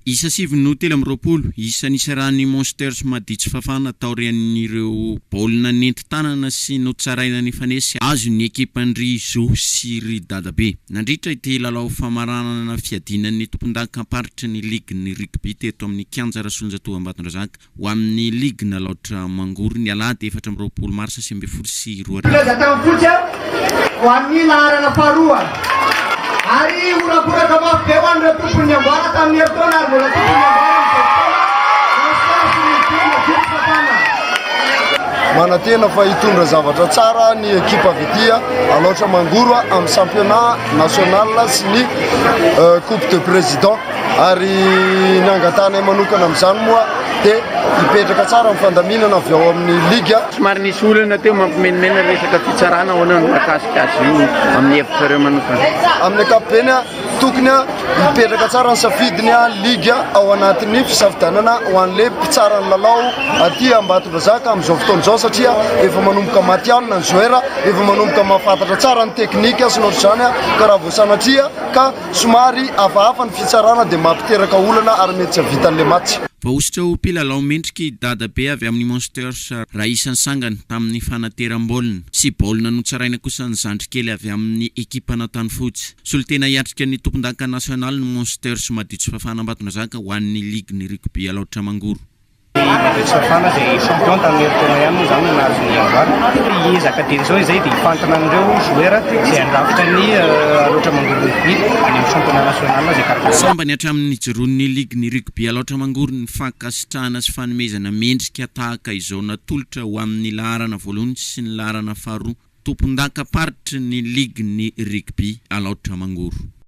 Isa 9 no 23, isa nisarahan'ny Monsters Maditsy Fafana taorian'ireo baolina nentin-tanana sy notsaraina nifanesy azon'ny ekipan-dry Zo sy ry Dadabe. Nandritra ity lalao famaranana fiadiana ny tompondakam-paritry ny ligin'ny rugby teto amin'ny kianja Rasolonjatovo Ambatondrazaka ho amin'ny ligin'Alaotra Mangoro ny alahady 24 marsa 2019. Nilaza tamin'ny fotsy ho an'ny laharana faharoa ary horakoraka mafy be ho an'ireo tompon'ny amboara tamin'ny herintaona ary mbola tompon'ny amboara amin'izao fotoana, Monsters Rugby Mazoto Fafana. Manantena fa hitondra zavatra tsara ny ekipa avy aty Alaotra Mangoro amin'ny championnat national sy ny coupe de président ary ny angatahanay manokana amin'izany moa dia hipetraka tsara ny fandaminana avy ao amin'ny ligue. Somary nisy olana teo mampimenomenona resaka fitsarana, ahoana no mahakasika azy io amin'ny hevitrareo manokana? Amin'ny ankapobeny, tokony hipetraka tsara ny safidiny ligue ao anatin'ny fisafidianana ho an'ilay mpitsara ny lalao aty Ambatondrazaka amin'izao fotoana izao satria efa manomboka matihanina ny joueur, efa manomboka mahafantatra tsara ny teknika sy ny ohatr'izany ka raha vao sanatria ka somary hafahafa ny fitsarana dia mampiteraka olana ary mety tsy hahavitan'ilay match. Voahosotra ho mpilalao mendrika i Dadabe avy amin'ny Monsters raha isan'ny sangany tamin'ny fanateram-baolina sy baolina notsaraina kosa ny zandrikely avy amin'ny ekipan'Antanifotsy. Solontena hiatrika ny tompondaka nasionaly ny Monsters Madio Tsy Fafana Ambatondrazaka ho an'ny ligin'ny rugby Alaotra Mangoro. Madio Tsy Fafana izay champion tamin'ny herintaona ihany moa izany no nahazo ny amboara. Hiezaka dieny izao izay dia hifantina an'ireo joueur izay handrafitra ny Alaotra Mangoro Rugby any amin'ny championnat national izay karakaraina. Sambany hatramin'ny nijoroan'ny ligin'ny rugby Alaotra Mangoro ny fankasitrahana sy fanomezana mendrika tahaka izao natolotra ho amin'ny laharana voalohany sy ny laharana faharoa tompondakam-paritry ny ligin'ny rugby Alaotra Mangoro.